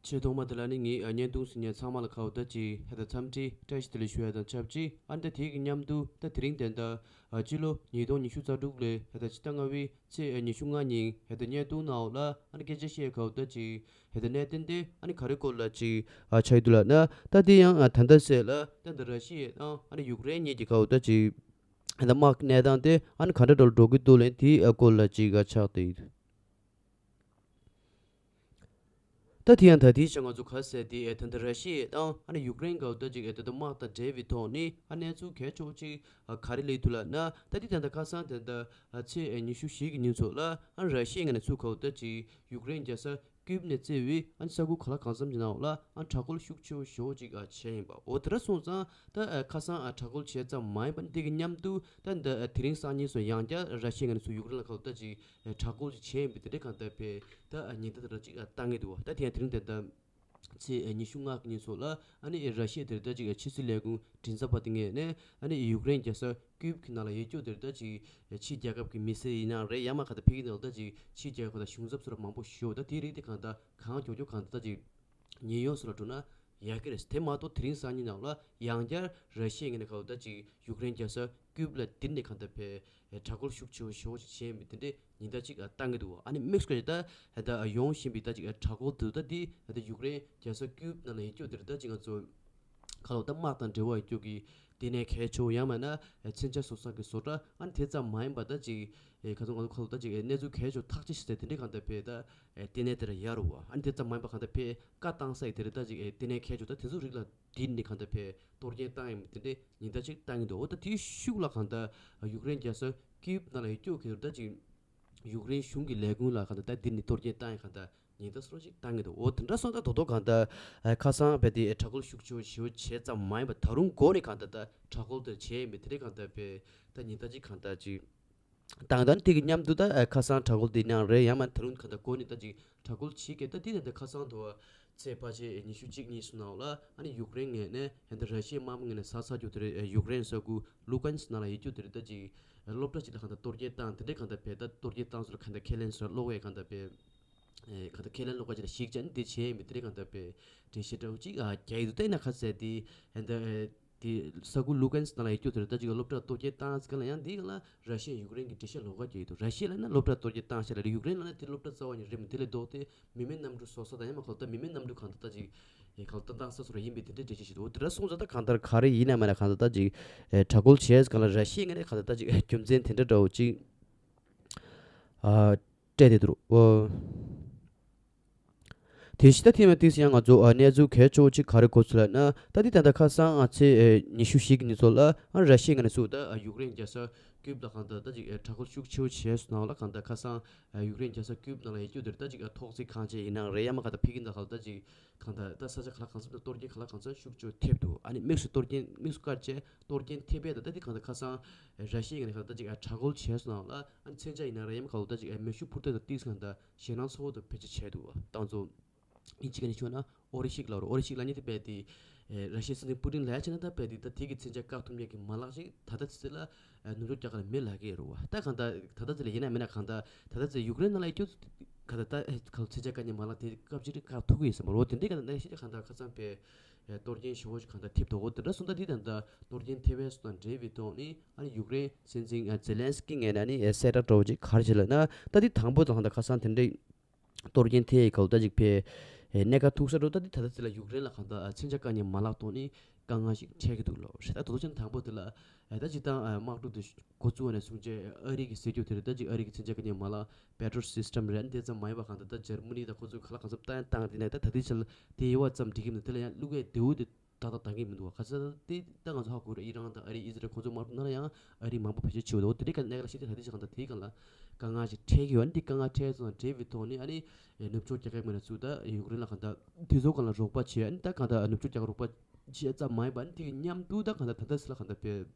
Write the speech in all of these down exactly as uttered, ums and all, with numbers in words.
ཆེས་ཐོག་མ་དེ་ལ་ནི་ངས་ཨ་བརྙན་ཐུང་གཟིགས་མཁན་ཚང་མ་ལ་ཁ་འོ་ད་ཅིག་ཧེ་ད་འཚམས་འདྲི་བཀྲ་ཤིས་བདེ་ལེགས་ཞུ་ཡ་དང་ཆབས་ཅིག་ཨ་ནི་ད་དེ་གི་མཉམ་དུ་ད་དེ་རིང་དེ་འདྲ་ཨ་སྤྱི་ལོ་ཉིས་སྟོང་ཉི་ཤུ་རྩ་དྲུག་ལོའི་ཧེ་ད་ཕྱི་ཟླ་ལྔ་པའི་ཚེས་ཉི་ཤུ་ལྔ་ཉིན་ཧེ་ད་བརྙན་ཐུང་ནང་འོག་ལ་ཨ་ནི་སྐད་ཆ་བཤད་ཁ་འོ་ད་ཅིག་ཧེ་ད་གནད་དོན་དེ་ཨ་ནི་ག་རེ་སྐོར་ལ་ཅིག་ཨ་ཆགས་ཡོད་འདུག་ལབ་ན། ད་དེ་ཡང་ཨ་ད་ལྟ་ཟེར་ལ་ད་འདི་ར་ཤི་ཡའི་དང་ཨ་ནི་ཡུཀ་རེན་གཉིས་ཀྱི་ཁ་འོ་ད་ཅིག་ཧེ་ད་དམག་གནས་སྟངས་དེ་ཨ་ནི་ག་འདྲ་འདྲ་ལ་འགྲོ་གི་འདུག་ལབ་དེའི་ཨ་སྐོར་ལ་ཅིག་ཨ་ཆགས་བསྡད་ཡོད། ད་དེ་ཡང་ད་དེའི་ཆ་ང་ཚོ་ག་ཟེར་དེ་ཨེ་ད་ལྟ་ར་ཤི་ཡ་དང་ཨ་ནི་ཡུཀ་རེན་ག་འོ་ད་ཅིག་ཨེ་ད་ལྟ་དམག་དང་འབྲེལ་བའི་ཐོག་ནས་ཨ་གནས་ཚུལ་གལ་ཆེ་བོ་ཅིག་ཨ་ག་རེ་སླེབས་འདུག་ལབ་ན། ད་དེ་ད་ལྟ་ཁ་སང་དེ་ད་ཨ་ཚེས་ཨེ་ཉི་ཤུ་བཞི་གི་ཉིན་ཚོ་ལ་ཨ་ར་ཤི་ཡའི་ངོས་ནས་ཚུར་ག་འོ་ད་ཅིག་ཡུཀ་རེན་རྒྱལ་ས་ཀིབ་ནས་བརྩིས་པའི་ཨ་ས་ཁུལ་ག་ལ་གང་འཚམ་གྱི་ནང་ལ་ཨ་དྲག་རྒོལ་ཤུགས་ཆེ་བོ་ཞེ་པོ་ཅིག་ཨ་བྱས་ཡིན་པ། འོ་དེ་འདྲ་སོང་ཙང་ད་ཨ་ཁ་སང་ཨ་དྲག་རྒོལ་བྱས་ཙམ་མ་ཡིན་པ་འདི་གི་མཉམ་དུ་ད་འདི་ཨ་དེ་རིང་སང་ཉིན་སོང་ཡང་བསྐྱར་ར་ཤི་ཡའི་ངོས་ནས་ཚུར་ཡུཀ་རེན་ལ་ག་འོ་ད་ཅིག་ཨེ་དྲག་རྒོལ་ཅིག་བྱས་ཡིན་པའི་དེ་འདྲའི་གང་ལྟར་བས་ད་ཨ་ཉེན་བརྡ་དེ་འདྲ་ཅིག་ཨ་བཏང་གི་འདུག་བ། ད་དེ་ཡང་དེ་རིང་དེ་ལྟ་ཚེས་ཨ་ཉི་ཤུ་ལྔ་གི་ཉིན་སོགས་ལ་ཨ་ནི་ཨེ་ར་ཤི་ཡ་དེ་འདྲ་ཅིག་ཨ་ཕྱི་སྲིད་ལས་ཁུངས་མགྲིན་ཚབ་པ་དེ་ངོས་ནས་ཨ་ནི་ཡུཀ་རེན་རྒྱལ་ས་ཀིབ་ཀྱི་ནང་ལ་ཡོད་རྒྱུ་དེ་འདྲ་ཅིག་ཨ་ཕྱི་རྒྱལ་ཁབ་ཀྱི་མི་སེར་ཡིན་ནའང་རེད། ཡང་མ་གང་ལྟར་ཕ་གི་ནང་ལ་ད་ཅིག་ཕྱི་རྒྱལ་ཁབ་དང་གཞུང་ཚབ་སོགས་ལ་མང་པོ་ཞིག་ཡོད། ད་དེའི་རིགས་དེ་གང་ལྟར་གང་མགྱོགས་མགྱོགས་གང་ལྟར་ད་ཅིག་ཉེན་གཡོལ་སོགས་ལ་འགྲོ་ན་ཡག་གི་རེད། དེ་མ་གཏོགས་དེ་རིང་སང་ཉིན་ནང་ལ་ཡང་བསྐྱར་ར་ཤི་ཡའི་ངོས་ནས་ག་འོ་ད་ཅིག་ཡུཀ་རེན་རྒྱལ་ས་ཀིབ་ལ་དེ་ནས་གང་ལྟར་བས་དྲག་རྒོལ་ཤུགས་ཆེ་བོ་ཞེ་པོ་ཅིག་བྱས་ཡིན་པའི་དེ་འདྲའི་ཉེན་བརྡ་ཅིག་བཏང་གི་འདུག་ཨ་ནི་དམིགས་སུ་བཀར་ད་ད་ཡོང་བཞིན་པའི་ད་ཅིག་དྲག་རྒོལ་འདི་ད་དེ་ད་ཡུཀ་རེན་རྒྱལ་ས་ཀིབ་ནང་ལ་ཡོད་རྒྱུ་དེར་ད་ཅིག་ང་ཚོ་ག་ལོ་ད་དམག་དང་འབྲེལ་བ་ཡོད་རྒྱུ་གི་ལྟེ་གནས་གལ་ཆེ་བོ་ཡང་མིན་ན་མཚོན་ཆ་བཟོ་ས་གི་བཟོ་གྲྭ་ཨ་ནི་དེ་ཙམ་མ་ཡིན་པ་ད་ཅིག་ཨེ་ག་ཚོད་ང་ཚོ་ག་ལོ་ད་ཅིག་ཨེ་གནས་ཚུལ་གལ་ཆེ་བོ་ཐག་གཅོད་བྱེད་ས་དེ་འདྲའི་གང་ལྟར་བས་ད་ཨེ་ལྟེ་གནས་དེར་ཡར་རུ་བ། ཨ་ནི་དེ་ཙམ་མ་ཡིན་པ་གང་ལྟར་བས་བཀའ་བཏང་ས་ཡི་དེ་རེད། ད་ཅིག་ཨེ་ལྟེ་གནས་གལ་ཆེ་བོ་ད་དེ་ཚོ་རིགས་ལ་དེ་ནི་གང་ལྟར་བས་གཏོར་སྐྱོན་བཏང་ཡིན་མིན་དེ་འདྲའི་ཉེན་བརྡ་ཅིག་བཏང་གི་འདུག་འོ་ད་དེའི་ཤུགས་ལ་གང་ལྟར་ཡུཀ་རེན་རྒྱལ་ས་ཀིབ་ནང་ལ་ཡོད་རྒྱུ་གི་ད་ཅིག་ཡུཀ་རེན་གཞུང་གི་ལས་ཁུངས་ལ་གང་ལྟར་ད་འདི་ནི་གཏོར་སྐྱོན་བཏང་ཡིན་གང་ལྟར་ཉེན་བརྡ་སོགས་ཅིག་བཏང་གི་འདུག་འོ་དེ་འདྲ་སོང་ད་དོ་དོ་གང་ལྟར་ཨ་ཁ་སང་བས་དེ་དྲག་རྒོལ་ཤུགས་ཆེ་བོ་ཞེ་པོ་བྱས་ཙམ་མ་ཡིན་པ་ད་རུང་འགོ་ནས་གང་ལྟར་ད་དྲག་རྒོལ་དེ་བྱས་ཡིན་པས་དེ་འདྲའི་གང་ལྟར་བས་ད་ཉེན་བརྡ་ཅིག་གང་ལྟར་ཅིག་བཏང་། ད་ནི་དེ་གི་མཉམ་དུ་ད་ཨ་ཁ་སང་དྲག་རྒོལ་དེ་ནང་རེད། ཡང་མ་ད་རུང་གང་ལྟར་འགོ་ནས་ད་ཅིག་དྲག་རྒོལ་བྱེད་ཀྱི་ད་དེ་ནས་ད་ཁ་སང་དུ་ཚེས་ཕལ་ཆེར་ཉི་ཤུ་གཅིག་གཉིས་སུ་ནང་ལ་ཨ་ནི་ཡུཀ་རེན་ངོས་ནས་ཧན་ད་ར་ཤི་ཡའི་དམག་མི་ངོས་ནས་ས་ཚ་རྒྱུ་དེ་རེད། ཡུཀ་རེན་ས་ཁུལ་ལུ་ཀན་སི་ནང་ལ་ཡོད་རྒྱུ་དེ་རེད། ད་ཅིག་སློབ་གྲྭ་ཅིག་ལ་གང་ལྟར་གཏོར་སྐྱོན་བཏང་། དེ་འདྲའི་གང་ལྟར་བས་ད་གཏོར་སྐྱོན་བཏང་སོགས་ལ་གང་ལྟར་ཁས་ལེན་སོགས་ཀློག་ཡས་གང་ལྟར་བས་ཨེ་གང་ལྟར་ཁས་ལེན་ཀློག་པ་ཅིག་ལ་ཞིག་ཅན་དེ་བྱས་ཡིན་པའི་དེ་འདྲའི་གང་ལྟར་བས་འགྲེལ་བཤད་འདྲ་བོ་ཅིག་ཨ་རྒྱག་ཡི་འདུག་ད་ཡིན་ན་ཁ་གསལ་དེ་ཧན་ད་ཨེ་དེ་ས་ཁུལ་ལུ་ཀན་སི་ནང་ལ་ཡོད་རྒྱུ་དེ་རེད། ད་ཅིག་སློབ་གྲྭ་གཏོར་སྐྱོན་བཏང་ཟེར་ག་ལ་ཡང་འདི་ག་ལ་ར་ཤི་ཡ་ཡུཀ་རེན་གྱི་འགྲེལ་བཤད་ལོགས་ཀ་རྒྱག་ཡི་འདུག་ར་ཤི་ཡ་ལ་ན་སློབ་གྲྭ་གཏོར་སྐྱོན་བཏང་ཤག་ལ་རེད། ཡུཀ་རེན་ལ་ན་དེ་སློབ་གྲྭ་རྩ་བ་ཉིད་རེད་མི་དེ་ལས་ལྡོག་སྟེ་མི་མེད་གནམ་གྲུ་བཟོ་ས་དང་ཡང་མ་གོ་ད་མི་མེད་གནམ་གྲུ་གང་ལྟར་ད་ཅིག་ཨེ་གང་ལྟར་བཏང་ས་སོགས་ར་ཡིན་པའི་དེ་འདྲའི་འགྲེལ་བཤད་ཞིག་འདུག་འོ་དེ་འདྲ་སོང་ཙང་ད་གང་ལྟར་ག་རེ་ཡིན་ན་མིན་ན་གང་ལྟར་ད་ཅིག་ཨེ་དྲག་རྒོལ་བྱས་ག་ལ་ར་ཤི་ཡ་ངོས་ནས་གང་ལྟར་ད་ཅིག་ཨེ་རྒྱུ་མཚན་དེ་འདྲ་འདྲ་བོ་ཅིག་ཨ་སྤྲད་དེ་འདུག་འོ། དེ་བཞིན་ད་ཐེངས་མ་ཏིག་ཡང་ང་ཚོ་ཨ་གནས་ཚུལ་གལ་ཆེ་བོ་གཅིག་ག་རེ་གོ་ཚུལ་ལབ་ན། ད་འདི་ད་ལྟ་ཁ་སང་ཨ་ཚེས་ཨེ་ཉི་ཤུ་བཞི་གི་ཉིན་ཚོ་ལ་ཨ་ར་ཤི་ཡའི་ངོས་ནས་ཚུར་ད་ཨ་ཡུཀ་རེན་རྒྱལ་ས་ཀིབ་ལ་གང་ལྟར་ད་ཅིག་ཨེ་དྲག་རྒོལ་ཤུགས་ཆེ་བོ་བྱས་སོང་ནང་ལ་གང་ལྟར་ཁ་སང་ཨ་ཡུཀ་རེན་རྒྱལ་ས་ཀིབ་ནང་ལ་ཡོད་རྒྱུ་དེར་ད་ཅིག་ཨ་ཐོག་བརྩེགས་ཁང་ཆེན་ཡིན་ནའང་རེད། ཡང་མ་གང་ལྟར་ཕ་གི་ནང་གང་ལྟར་ད་ཅིག་གང་ལྟར་ད་ས་ཆ་ག་ལ་གང་འཚམ་ད་གཏོར་སྐྱོན་ག་ལ་གང་འཚམ་ཤུགས་ཆེ་བོ་ཐེབས་འདུག་ཨ་ནི་དམིགས་སུ་གཏོར་སྐྱོན་དམིགས་སུ་བཀར་བྱས་གཏོར་སྐྱོན་ཐེབས་པས་ད་ད་འདི་གང་ལྟར་ཁ་སང་ཨེ་ར་ཤི་ཡའི་ངོས་ནས་གང་ལྟར་ད་ཅིག་ཨ་དྲག་རྒོལ་བྱས་སོང་ནང་ལ་ཨ་ནི་མཚོན་ཆ་ཡིན་ནའང་རེད། ཡང་མ་གང་ལྟར་ད་ཅིག་ཨ་མེ་ཤུགས་འཕུར་མདའ་དང་ཏིག་གང་ལྟར་ཞེད་སྣང་ཚ་བོ་དང་བེད་སྤྱོད་བྱས་འདུག་ད་ང་ཚོ་ཨིན་ཇི་སྐད་ནས་ཞུས་ན་ཨོ་རི་ཤིག་ལབ་རོ། ཨོ་རི་ཤིག་ལབ་མཁན་དེ་རྦད་དེ་ཨེ་ར་ཤི་ཡའི་སྲིད་འཛིན་པུ་ཏིན་ལབ་ཡ་བྱས་ན་ད་རྦད་དེ་ད་དེ་གི་མཚོན་ཆ་བཀག་ཐུབ་མཁན་གྱི་མ་ལག་ཅིག་ད་ལྟ་ཚེ་ལ་ཨེ་ནུབ་ཕྱོགས་རྒྱལ་ཁབ་ལ་མེད་ལབ་ཀྱི་ཡོད་རེད་བ། ད་གང་ལྟར་ད་ལྟ་ཚེ་ལ་ཡིན་ན་མིན་ན་གང་ལྟར་ད་ལྟ་ཚེ་ཡུཀ་རེན་ནང་ལ་ཡོད་རྒྱུ་གང་ལྟར་ད་ཨེ་གང་མཚོན་ཆ་བཀག་མཁན་མ་ལག་དེ་སྐབས་ཅིག་བཀག་ཐུབ་ཀྱི་ཡོད་ས་མ་རེད། འོ་དེ་འདྲའི་གང་ལྟར་གནས་ཤིག་གང་ལྟར་ཁ་སང་བས་ཨེ་གཏོར་སྐྱོན་ཞེ་པོ་ཞིག་གང་ལྟར་ཐེབས་འདུག་འོ་དེ་འདྲ་སོང་ད་འདི་ད་ལྟ་གཏོར་སྐྱོན་ཐེབས་པ་སོགས་དང་འབྲེལ་བའི་ཐོག་ནས་ཨ་ནི་ཡུཀ་རེན་སྲིད་འཛིན་ཨ་ཛེ་ལན་སི་ཀི་ངོས་ནས་ཨ་ནི་ཨེ་གསལ་བསྒྲགས་འདྲ་བོ་ཅིག་ག་རེ་བྱས་ལབ་ན། ད་འདི་དང་པོ་དང་ད་ཁ་སང་དེ་འདྲའི་གཏོར་སྐྱོན་ཐེབས་ཡས་ག་ལ་ད་ཅིག་ཕེ་ཨེ་གནད་འགག་ཐུག་ས་འགྲོ། ད་འདི་ད་ལྟ་ཚེ་ལ་ཡུཀ་རེན་ལ་གང་ལྟར་ཨ་མཚོན་ཆ་བཀག་མཁན་མ་ལག་ཐོག་ནས་དཀའ་ངལ་ཞིག་འཕྲད་ཀྱི་འདུག་ལོ། རེད། ད་དོ་ཅན་དང་པོ་དེ་ལ་ཨེ་ད་སྤྱིར་བཏང་ཨ་དམག་འཁྲུག་དེ་འགོ་བཙུགས་པ་ནས་བཟུང་བྱས་ཨ་རི་གི་ཟེར་རྒྱུ་དེ་རེད། ད་ཅིག་ཨ་རི་གི་མཚོན་ཆ་བཀག་མཁན་མ་ལག་པེ་ཊྲིའོཊ་སིས་ཊམ་རེད། ཨ་ནི་དེ་ཙམ་མ་ཡིན་པ་གང་ལྟར་ད་འཇར་མ་ནི་དང་ཁོ་ཚོས་ག་ལ་གང་འཚམ་བཏང་ཡང་བཏང་དེ་ནས་ད་ད་ལྟའི་ཆར་དེ་ཡོད་པ་ཙམ་འགྲིག་གི་མི་འདུག་དེ་ལ་ཡང་བླུག་ཡས་བདེ་བོ་དེ་ཏག་ཏག་འདང་གི་མི་འདུག་བ། ག་ཚོད་དེ་ད་ང་ཚོ་ཧ་གོ་རེད། ཨི་རན་དང་ཨ་རི་ཨི་ཟི་རལ་ཁོ་ཚོ་དམག་འཁྲུག་ནང་ལ་ཡང་ཨ་རི་མང་པོ་བེད་སྤྱོད་བྱེད་འོ་དེ་འདྲའི་ག་གནད་ག་ལ་ཤེས་ཏེ་ད་ལྟའི་ཆར་གང་ལྟར་དེའི་སྒང་ལ་དཀའ་ངལ་ཞིག་འཕྲད་ཀྱི་ཡོད། ཨ་ནི་དེ་དཀའ་ངལ་འཕྲད་སོང་དང་འབྲེལ་བའི་ཐོག་ནས་ཨ་ནི་ནུབ་ཕྱོགས་རྒྱལ་ཁབ་ངོས་ནས་ཚུར་ད་ཡུཀ་རེན་ལ་གང་ལྟར་དུས་ཐོག་སྒང་ལ་རོགས་པ་བྱས། ཨ་ནི་ད་གང་ལྟར་ནུབ་ཕྱོགས་རྒྱལ་ཁབ་རོགས་པ་བྱས་ཙམ་མ་ཡིན་པ་ཨ་ནི་དེ་གི་མཉམ་དུ་ད་གང་ལྟར་ད་ལྟ་ཚེ་ལ་གང་ལྟར་བས་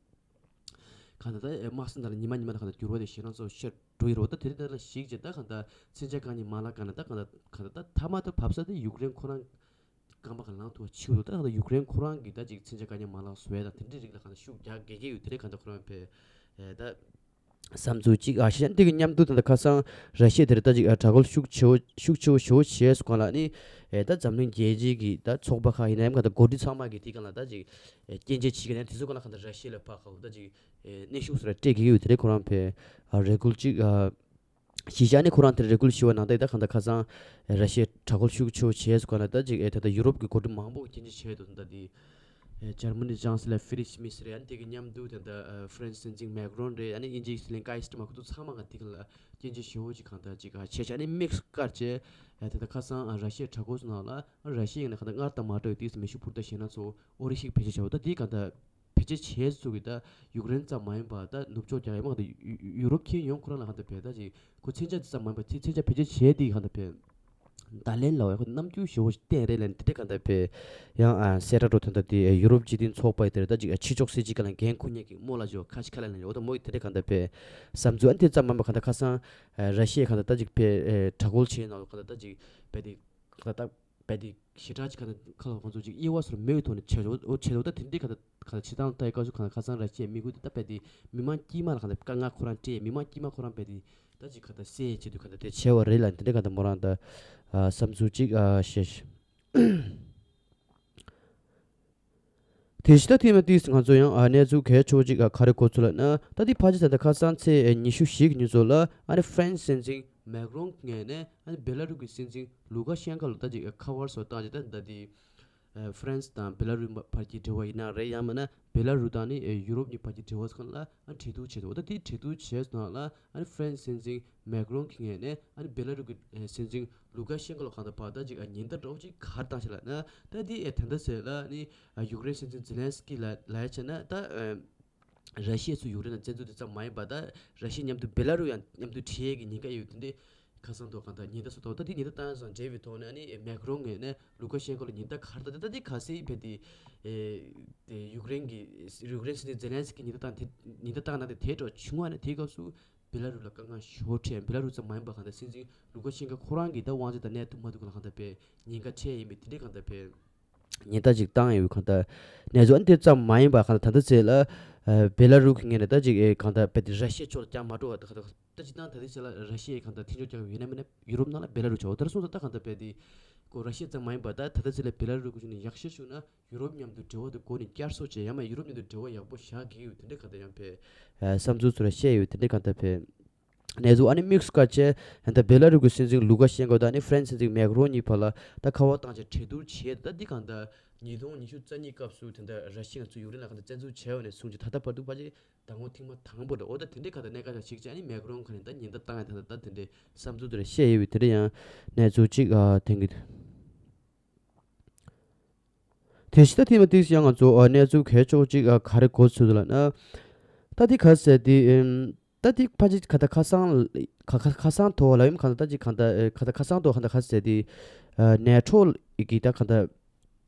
གང་ལྟར་ད་དམག་སེམས་ད་ལ་ཉི་མ་ཉི་མ་ད་གང་ལྟར་འགྱུར་བ་དེ་ཞེད་སྣང་ཚ་བོ་ཤར་འགྲོ་ཡི་རོ། ད་དེ་རིང་ད་ལ་ཞིག་བྱས་ད་གང་ལྟར་མཚོན་ཆ་བཀག་མཁན་མ་ལག་གང་ལ་ད་གང་ལྟར་གང་ལྟར་ད་མཐའ་མ་ད་བབས་ས་དེ་ཡུཀ་རེན་ཁོ་རང་རྐང་པ་གང་ལངས་ཐུབ་པ་བྱེད་དགོས་འདུག་ད་གང་ལྟར་ཡུཀ་རེན་ཁོ་རང་གིས་ད་ཅིག་མཚོན་ཆ་བཀག་མཁན་མ་ལག་བཟོ་ཡས་དང་དེ་འདྲའི་རིགས་ལ་གང་ལྟར་ཤུགས་རྒྱག་དགོས་ཀྱི་ཡོད། དེ་རིང་གང་ལྟར་ཁོ་རང་བས་ད་ བསམ་ཚུལ་གཅིག་ཨ་ཤེས་འདི་གི་མཉམ་དུ་ད་ལྟ་ཁ་སང་ར་ཤི་ཡ་དེར་ད་ཅིག་ཨ་དྲག་རྒོལ་ཤུགས་ཆེ་བོ་ཤུགས་ཆེ་བོ་ཞེ་བོ་བྱས་སུ་གང་ལ་ནི་ཨེ་ད་འཛམ་གླིང་རྒྱལ་སྤྱིའི་གི་ད་ཚོགས་པ་ཁག་ཡིན་ན་ཡང་ག་ད་འགོ་ཁྲིད་ཚང་མ་གི་དེ་གང་ལ་ད་ཅིག་ཨེ་སྐྱོན་བརྗོད་བྱེད་ཀྱི་ནས་དེ་ཚོ་གང་ལ་ག་ད་ར་ཤི་ཡ་ལ་ཕར་ཁག་ད་ཅིག་ཨེ་གནོན་ཤུགས་སུ་ར་སྤྲད་ཀྱི་ཡོད་དེ་རེད། ཁོ་རང་ཕེ་ཨ་རེ་སྐུལ་གཅིག་ཨ་གཞིས་ཆགས་ནི་ཁོ་རང་དེར་རེ་སྐུལ་ཞུ་བ་ནང་དེ་ད་གང་ལྟར་ཁ་སང་ར་ཤི་ཡའི་དྲག་རྒོལ་ཤུགས་ཆེ་བྱས་སུ་གང་ལ་ད་ཅིག་ཨེ་ད་ལྟ་ཡུ་རོབ་ཀྱི་འགོ་ཁྲིད་མང་པོ་སྐྱོན་བརྗོད་བྱས་འདུག་ད་དེ་ཨེ་འཇར་མ་ནི་ཅང་སི་ལར་ཧྥི་རིད་ཤི་མེར་རེད། ཨ་ནི་དེ་གི་མཉམ་དུ་ད་ལྟ་ཨ་ཧྥ་རན་སི་སྲིད་འཛིན་མེག་རོན་རེད། ཨ་ནི་དབྱིན་ཇིའི་སྲིད་བློན་ཀའི་སི་ཊར་མར་ཁོ་ཚོ་ཚང་མ་གང་དེ་གི་ལ་སྐྱོན་བརྗོད་ཞུ་བོ་ཅིག་གང་ལྟར་ཅིག་ཨ་བྱས་བྱས་ཨ་ནི་དམིགས་སུ་བཀར་བྱས་ཨེ་ད་ལྟ་ཁ་སང་ཨ་ར་ཤི་ཡའི་དྲག་རྒོལ་སོང་ནང་ལ་ཨ་ར་ཤི་ཡ་ཡིན་ན་གང་ལྟར་སྔར་དང་མ་འདྲ་བའི་དུས་སུ་མེ་ཤུགས་འཕུར་མདའ་ཞེད་སྣང་ཚོ་ཨོ་རི་ཤིག་བེད་སྤྱོད་བྱས་འོ་ད་དེ་གང་ལྟར་བེད་སྤྱོད་བྱས་ཚུལ་གྱི་ད་ཡུཀ་རེན་ཙམ་མ་ཡིན་པར་ད་ནུབ་ཕྱོགས་རྒྱལ་ཁབ་མང་དུ་ཡུ་ཡུ་ཡུ་རོབ་ཁྱོན་ཡོངས་ཁོ་རང་ལ་གང་ལྟར་བས་ད་ཅིག་ཁོ་མཚོན་ཆ་དེ་ཙམ་མ་ཡིན་པར་དེ་མཚོན་ཆ་བེད་སྤྱོད་བྱས་དེ་གང་ལྟར་བས་ད་ལན་ལ་བས་ཁོ་རྣམ་འགྱུར་ཞེ་བོ་ཞིག་བསྟན་རེད་ལན་དེ་འདྲས་གང་ལྟར་བས་ཡང་ཨ་གསལ་བསྒྲགས་འགྲོ་དོན་དག་དེ་ཡུ་རོབ་སྤྱི་མཐུན་ཚོགས་པ་ཡི་དེར་ད་ཅིག་ཕྱི་ཕྱོགས་སྲིད་ཇུས་སྒང་ལ་འགན་འཁུར་མཁན་གྱི་རྨོ་ལགས་ཞེ་བོ་ཁ་ཤས་ཁ་ལན་ལ་འོ་ད་མོ་ཡི་དེ་འདྲས་གང་ལྟར་བས་བསམ་ཚུལ་ཨ་དེ་ཙམ་མ་ཡིན་པར་གང་ལྟར་ཁ་སང་ཨ་ར་ཤི་ཡས་གང་ལྟར་ད་ཅིག་བས་ཨ་དྲག་རྒོལ་བྱས་ནང་ལ་གང་ལྟར་ད་ཅིག་བས་དེ་གང་ལྟར་ད། བས་དེ་ཞེ་དྲག་ཅིག་ག་ད་ཁ་ལ་ཁོང་ཚོ་ཅིག་དབྱེ་བ་ཟུར་མེད་ཐོག་ནས་བྱས་འོ་བྱས་འོ་ད་དེ་འདྲའི་ག་ད་ག་ད་ཕྱི་ཐང་ལ་ལྟ་ཡི་སྐབས་སུ་ག་ད་ཁ་སང་ར་ཤི་ཡའི་དམིགས་ཡུལ་དེ་ད་བས་དེ་མི་མང་དཀྱུས་མ་ལ་ག་ད་དཀའ་ངལ་ཁོ་རང་སྤྲད་མི་མང་དཀྱུས་མ་ཁོ་རང་བས་དེ་ད་ཅིག་ག་ད་སེལ་ཡའི་ཆེད་དུ་ག་ད་དེ་བྱས་བ་རེད་ལ་དེ་འདྲའི་ག་ད་མོ་རང་ད་ཨ་བསམ་ཚུལ་ཅིག་ཨ་བཤད་ཤིག་དེ་བཞིན་ད་ཐེངས་མ་ཏིས་ང་ཚོ་ཡང་ཨ་གནས་ཚུལ་གལ་ཆེ་བོ་ཅིག་ཨ་ག་རེ་གོ་ཚུལ་ལ་ན་ད་དེ་ཕལ་ཆེར་ད་ལྟ་ཁ་སང་ཚེས་ཉི་ཤུ་བཞི་གི་ཉིན་ཚོ་ལ་ཨ་ནི་ཧྥ་རན་སི་སྲིད་འཛིན་མེག་རོན་ངོས་ནས་ཨ་ནི་བེ་ལ་རུ་གི་སྲིད་འཛིན་ལུ་ཀ་ཤན་ཁ་ལ་ད་ཅིག་ཁ་པར་སོགས་བཏང་ཅིག་ད་ད་དེ་ཧྥ་རན་སི་དང་བེ་ལ་རུ་བར་གྱི་འབྲེལ་བ་ཡིན་ན་རེད་ཡང་མིན་ན་བེ་ལ་རུ་དང་ནི་ཡུ་རོབ་གཉིས་བར་གྱི་འབྲེལ་བ་སོགས་ལ་ཨ་གྲོས་བསྡུར་བྱས་འདུག་ད་དེ་གྲོས་བསྡུར་བྱས་སོང་ལ་ཨ་ནི་ཧྥ་རན་སི་སྲིད་འཛིན་མེག་རོན་གྱི་ངོས་ནས་ཨ་ནི་བེ་ལ་རུ་གི་སྲིད་འཛིན་ལུ་ཀ་ཤན་ཁ་ལ་གང་ལྟར་བར་ད་ཅིག་ཉེན་བརྡ་འདྲ་བོ་ཅིག་ག་རེ་བཏང་ཤག་ལབ་ན་ད་དེ་ད་ལྟ་ཟེར་ལ་ནི་ཡུཀ་རེན་སྲིད་འཛིན་ཛེ་ལན་སི་ཀི་ལ་ལ་ཡ་བྱས་ན་ད་ར་ཤི་ཡ་ཚོས་ཡུཀ་རེན་ལ་བཙན་འཛུལ་དེ་ཙམ་མ་ཡིན་པ་ད་ར་ཤི་ཡ་མཉམ་དུ་བེ་ལ་རུ་ཡང་མཉམ་དུ་ཁྲིད་ཡས་ཀྱི་ཉེན་ཁ་ཡོད་དེ་འདྲའི་ཁ་སང་ཐོག་གང་ལྟར་ཉེན་བརྡ་སོགས་ཐོག་ད་དེ་ཉེན་བརྡ་བཏང་ཡ་སོགས་འབྲེལ་བའི་ཐོག་ནས་ཨ་ནི་མེག་རོན་ངོས་ནས་ལུ་ཀ་ཤན་ཁོ་ལ་ཉེན་བརྡ་ག་རེ་ད་ད་ད་དེ་ག་སེ་བས་དེ་ཨེ་དེ་ཡུཀ་རེན་གྱི་ཡུཀ་རེན་སྲིད་འཛིན་ཛེ་ལན་སི་ཀི་ཉེན་བརྡ་བཏང་དེ་ཉེན་བརྡ་བཏང་ན་དེ་དེ་འདྲ་བྱུང་བ་ནས་དེའི་སྐབས་སུ། བེ་ལ་རུ་ལ་དཀའ་ངལ་ཞེ་པོ་འཕྲད། བེ་ལ་རུ་ཙམ་མ་ཡིན་པར་གང་ལྟར་སྲིད་འཛིན་ལུ་ཀ་ཤན་ཁ་ཁོ་རང་གིས་ད་དབང་ཆ་དང་གནས་ཐུབ་མ་ཐུབ་ཁོ་ལ་གང་ལྟར་བས་ཉེན་ཁ་འཕྲད་ཡིན་པས་དེ་འདྲའི་གང་ལྟར་བས་ཉེན་བརྡ་ཅིག་བཏང་ཡོད་གང་ལྟར་གནས་ཚུལ་ཨ་ནི་དེ་ཙམ་མ་ཡིན་པར་གང་ལྟར་ད་ལྟ་ཚེ་ལ་ཨ་བེ་ལ་རུ་གི་ངོས་ནས་ད་ཅིག་ཨེ་གང་ལྟར་བས་དེ་ར་ཤི་ཡ་ཕྱོགས་ལ་རྒྱག་མ་འགྲོ་བ་ད་གང་ལྟར་ད་སྤྱིར་བཏང་ད་ལྟའི་ཆ་ལ་ར་ཤི་ཡའི་གང་ལྟར་མཐུན་ཕྱོགས་རྒྱལ་ཁབ་ཡིན་ན་མིན་ན་ཡུ་རོབ་ནང་ལ་བེ་ལ་རུ་བྱ་བ་ད་ར་སོང་ཙང་ད་གང་ལྟར་བས་དེ་ཁོ་ར་ཤི་ཡ་ཙམ་མ་ཡིན་པར་ད་ད་ལྟ་ཚེ་ལ་བེ་ལ་རུ་གི་གཞུང་ནས་ཡག་ཤོས་ཤོད་ན། ཡུ་རོབ་མཉམ་དུ་འབྲེལ་བ་དེ་འགོ་ནས་བསྐྱར་གསོ་བྱས་ཡང་མིན་ཡུ་རོབ་མཉམ་དུ་འབྲེལ་བ་ཡག་པོ་བཞག་གི་ཡོད་དེ་འདྲའི་གང་ལྟར་ཡང་བས། ཨ་བསམ་ཚུལ་ཚུར་བཤད་ཡོད་དེ་འདྲའི་གང་ལྟར་བས། གནས་ཚུལ་ཨ་ནི་དམིགས་སུ་བཀར་བྱས་ད་ལྟ་བེ་ལ་རུ་གི་སྲིད་འཛིན་ལུ་ཀ་ཤན་ཁོ་དང་ནི་ཧྥ་རན་སི་སྲིད་འཛིན་མེག་རོན་གཉིས་བར་ལ་ད་ཁ་པར་བཏང་བྱས་གྲོས་བསྡུར་བྱས་ད་འདི་གང་ལྟར་ཉིས་སྟོང་ཉི་ཤུ་རྩ་གཉིས་སྐབས་སུ་དེ་འདྲ་ར་ཤི་ཡ་ང་ཚོ་ཡུཀ་རེན་ལ་གང་ལྟར་བཙན་འཛུལ་བྱས་པ་ནས་བཟུང་བྱས་ད་ལྟ་བར་དུ་ཕལ་ཆེར་ཟླ་ངོ་ཐེངས་མ་དང་པོ་རེད། འོ་ད་དེ་འདྲའི་གང་ལྟར་གནད་འགག་ཅིག་བྱས་ནས་མེག་རོན་ཁོ་ནས་ད་ཉེན་བརྡ་བཏང་ཡ་ད་ལྟ་ད་དེ་འདྲའི་བསམ་ཚུལ་དེ་འདྲ་བཤད་ཡོད་པའི་དེ་འདྲ་ཡང་གནས་ཚུལ་གཅིག་ཨ་དེང་གི། དེ་བཞིན་ད་ཐེངས་མ་ཏིག་ཡང་ང་ཚོ་ཨ་གནས་ཚུལ་གལ་ཆེ་བོ་གཅིག་ཨ་ག་རེ་གོ་ཚུལ་ལ་ན། ད་དེ་ག་ཟེར་དེ་ཨམ། ད་དེ་ཕལ་ཆེར་ག་ད་ཁ་སང་ཁ་ཁ་ཁ་སང་ཐོག་ལ་ཡུམ་ག་ད་ད་ཅིག་ག་ད་ཨེ་ག་ད་ཁ་སང་ཐོག་ག་ད་ག་ཟེར་དེ་ཨ་ནེ་ཊོ་གི་ད་ག་ད་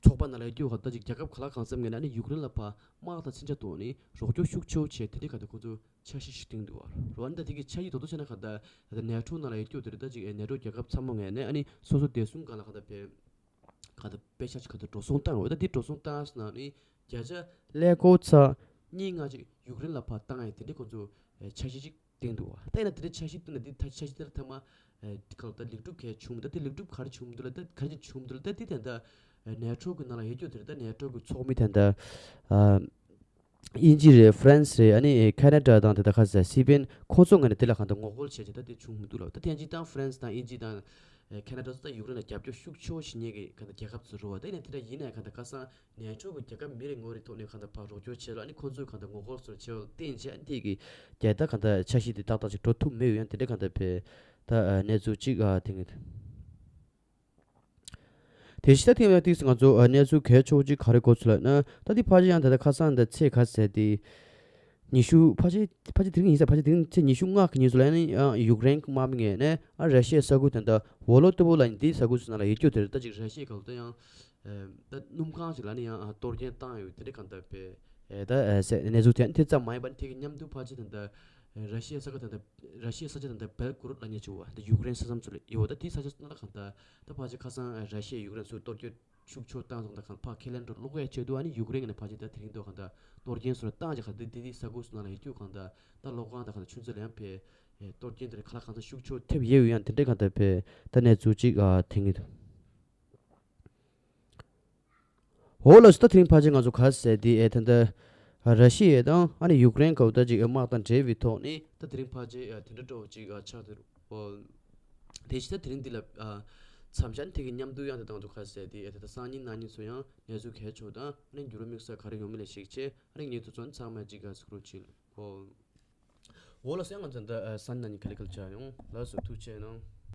ཚོགས་པ་ནང་ལ་ཡོད་རྒྱུ་ག་ད་ཅིག་རྒྱལ་ཁབ་ག་ལ་གང་འཚམ་ངས་ན་ནི་ཡུཀ་རེན་ལ་ཕར་དམག་དང་མཚོན་ཆ་ཐོག་ནས་རོགས་སྐྱོར་ཤུགས་ཆེ་བོ་བྱས་དེ་འདྲའི་ག་ད་ཁོ་ཚོ་འཆར་གཞི་ཞིག་བཏིང་འདུག་བ། རོ་ཨ་ནི་ད་དེ་གི་འཆར་གཞི་རྡོག་རྡོག་བྱས་ན་ག་ད་ད་ནེ་ཊོ་ནང་ལ་ཡོད་རྒྱུ་དེ་རེད། ད་ཅིག་ཨེ་ནེ་ཊོ་རྒྱལ་ཁབ་ཚང་མ་ངས་ནས་ཨ་ནི་སོ་སོ་བདེ་སྲུང་སྒང་ལ་ག་ད་ཕེ། གང་ལྟར་དཔེ་ཆ་གང་ལྟར་འགྲོ་སོང་བཏང་ཡོད། ད་དེ་འགྲོ་སོང་བཏང་སོང་ན་ནི་བརྒྱ་ཆ་ཀླད་ཀོར་ཚ་གཉིས་ལྔ་ཅིག་ཡུཀ་རེན་ལ་ཕར་བཏང་ཡོད། དེ་འདྲའི་ཁོང་ཚོ་འཆར་གཞི་ཅིག་བཏིང་འདུག་བ། ད་ཡིན་ན་དེ་འདྲའི་འཆར་གཞི་བཏིང་ན་དེ་ད་འཆར་གཞི་དེ་ལ་ཐ་མ་གང་ལྟར་ལེགས་གྲུབ་གང་བྱུང་མི་འདུག་ད་དེ་ལེགས་གྲུབ་ག་རེ་བྱུང་མི་འདུག་ལ་ད་ག་རེ་ཅིག་བྱུང་མི་འདུག་ལ་ད་དེ་ད་ལྟ་ནེ་ཊོ་གི་ནང་ལ་ཡོད་རྒྱུ་དེ་རེད། ད་ནེ་ཊོ་གི་ཚོགས་མི་ད་ལྟ་དབྱིན་ཇི་རེད། ཧྥ་རན་སི་རེད། ཨ་ནི་ཁ་ན་ཌ་དང་དེ་དག་ཁ་ཟེར་སི་པེན་ཁོ་ཚོ་ངོས་ནས་དེ་ལ་གང་ལྟར་ངོ་རྒོལ་བྱས་བྱས་ད་དེ་བྱུང་མི་འདུག་ལབ། ད་དེ་ཡང་སྤྱིར་བཏང་ཧྥ་རན་སི་དང་དབྱིན་ཇི་དང་ཁ་ན་ཌ་ཚོ་ད་ཡུཀ་རེན་ལ་རྒྱབ་སྐྱོར་ཤུགས་ཆེ་བོ་བྱེད་མཁན་གྱི་གང་ལྟར་རྒྱལ་ཁབ་ཚོ་རེད་བ། ད་ཡིན་ན་དེ་འདྲ་ཡིན་ན་ཡང་གང་ལྟར་ཁ་སང་ནེ་ཊོ་གི་རྒྱལ་ཁབ་མི་རེ་ངོ་རེའི་ཐོག་ནས་གང་ལྟར་ཕར་རོགས་སྐྱོར་བྱས་ལ་ཨ་ནི་ཁོ་ཚོས་གང་ལྟར་ངོ་རྒོལ་ཚོ་བྱས་པ་བརྟེན་བྱས་ཨ་ནི་དེ་གི་རྒྱལ་ད་གང་ལྟར་འཆར་གཞི་དེ་ཏག་ཏག་ཅིག་འགྲོ་ཐུབ་མེད་ཡོད། ཡང་དེ་འདྲ་གང་ལྟར་བས་ད་གནས་ཚུལ་གཅིག་ཨ་དེ་ངེས། དེ་བཞིན་ད་ཐེངས་ཡང་ཏིག་ཙམ་ང་ཚོ་ཨ་གནས་ཚུལ་གལ་ཆེ་བོ་གཅིག་ག་རེ་གོ་ཚུལ་ལབ་ན། ད་འདི་ཕལ་ཆེར་ཡང་ད་ལྟ་ཁ་སང་ད་ཚེས་ག་ཟེར་ཏེ། ཉི་ཤུ་ཕལ་ཆེར་ཕལ་ཆེར་དེ་རིང་ཡིན་ས་ཕལ་ཆེར་དེ་རིང་ཚེས་ཉི་ཤུ་ལྔ་གི་ཉིན་ཚོ་ལ་ཡང་ཡང་ཡུཀ་རེན་གྱི་དམག་མི་ངོས་ནས་ཨ་ར་ཤི་ཡའི་ས་ཁུལ་དེ་འདྲ་ཝོ་ལོ་ཏི་བོ་ལ་ཡིན་དེའི་ས་ཁུལ་ཚོ་ནང་ལ་ཡོད་རྒྱུ་དེ་རེད། ད་ཅིག་ར་ཤི་ཡའི་སྒང་ལ་ད་ཡང་ད་སྣུམ་ཁང་ཞིག་ལ་ནི་ཡང་ཨ་གཏོར་སྐྱོན་བཏང་ཡོད་དེ་འདྲ་གང་ལྟར་བས་ཨེ་ད་ཨེ་ཟེར་གནས་ཚུལ་དེ་དེ་ཙམ་མ་ཡིན་པ་ནི་དེ་གི་མཉམ་དུ་ཕལ་ཆེར་དེ་འདྲ་ར་ཤི་ཡའི་ས་ཁུལ་དེ་འདྲ་ར་ཤི་ཡའི་ས་ཆ་དེ་འདྲ་བེལ་གོ་རོད་ལབ་མཁན་ཅིག་ཡོད་པ་དེ་ཡུཀ་རེན་ས་མཚམས་ཚོ་ལ་ཡོད་པ། ད་དེའི་ས་ཆ་སོགས་ལ་གང་ལྟར་ད་ཕལ་ཆེར་ཁ་སང་ཨེ་ར་ཤི་ཡས་ཡུཀ་རེན་ཚོས་གཏོར་སྐྱོན་ ཤུགས་ཆེ་བཏང་སོང་། ད་གང་ཕར་ཁས་ལེན་འགྲོ་ཀློག་ཡས་ཆེད་དུ་ཨ་ནི་ཡུཀ་རེན་གྱི་ནས་ཕལ་ཆེར་ད་དེ་རིང་དུ་གང་ད་གཏོར་སྐྱོན་སོགས་བཏང་རྗེས་གང་ད་དེ་དེ་ས་ཁུལ་སོགས་ནང་ལ་ཡོད་དུས་གང་ད་ད་གློག་ཁང་ད་གང་ད་ཆུ་མཛོད་ལ་ཡང་ཕེབས། གཏོར་སྐྱོན་དེ་རིགས་ག་ལ་གང་ད་ཤུགས་ཆེ་ཐེབས་ཡས་ཡོད་ཡང་དེ་འདྲས་གང་ད་ཕེབས་ད་གནས་ཚུལ་ཅིག་ཨ་ཐེངས་འོ་ལགས་སོ། ད་དེ་རིང་ཕལ་ཆེར་ང་ཚོ་ག་ཟེར་དེ་ཨེ་ད་ལྟ་ར་ཤི་ཡ་དང་ཨ་ནི་ཡུཀ་རེན་གོ་ད་ཅིག་དམག་དང་འབྲེལ་བའི་ཐོག་ནས་ད་དེ་རིང་ཕལ་ཆེར་ཨ་དེ་འདྲ་འདྲ་བོ་ཅིག་ཨ་ཆགས་ཏེ་འོ། དེ་བཞིན་ད་དེ་རིང་འདི་ལ་ཨ་མཚམས་སྦྱར་དེ་གི་མཉམ་དུ་ཡང་ད་ང་ཚོ་ག་ཟེར་དེ་ཨེ་ད་ལྟ་སང་ཉིན་གནངས་ཉིན་ཚོ་ཡང་གནས་ཚུལ་གལ་ཆེ་དང་ཨ་ནི་འགྱུར་བ་དམིགས་བསལ་ག་རེ་ཡོང་མིན་ལ་གཞིགས་བྱས་ཨ་ནི་ངེད་ཚོ་ཚོ་ཚང་མ་ཅིག་ཨ་གཟིགས་རོགས་བྱེད། འོ། འོ་ལགས་སོ། ཡང་ང་ཚོ་ད་ཨ་སང་ཉིན་གནངས་ཉིན་ག་ལེ་ག་ལེ་བྱ་ཡོང་། ལགས་སོ། ཐུགས་རྗེ་གནང་།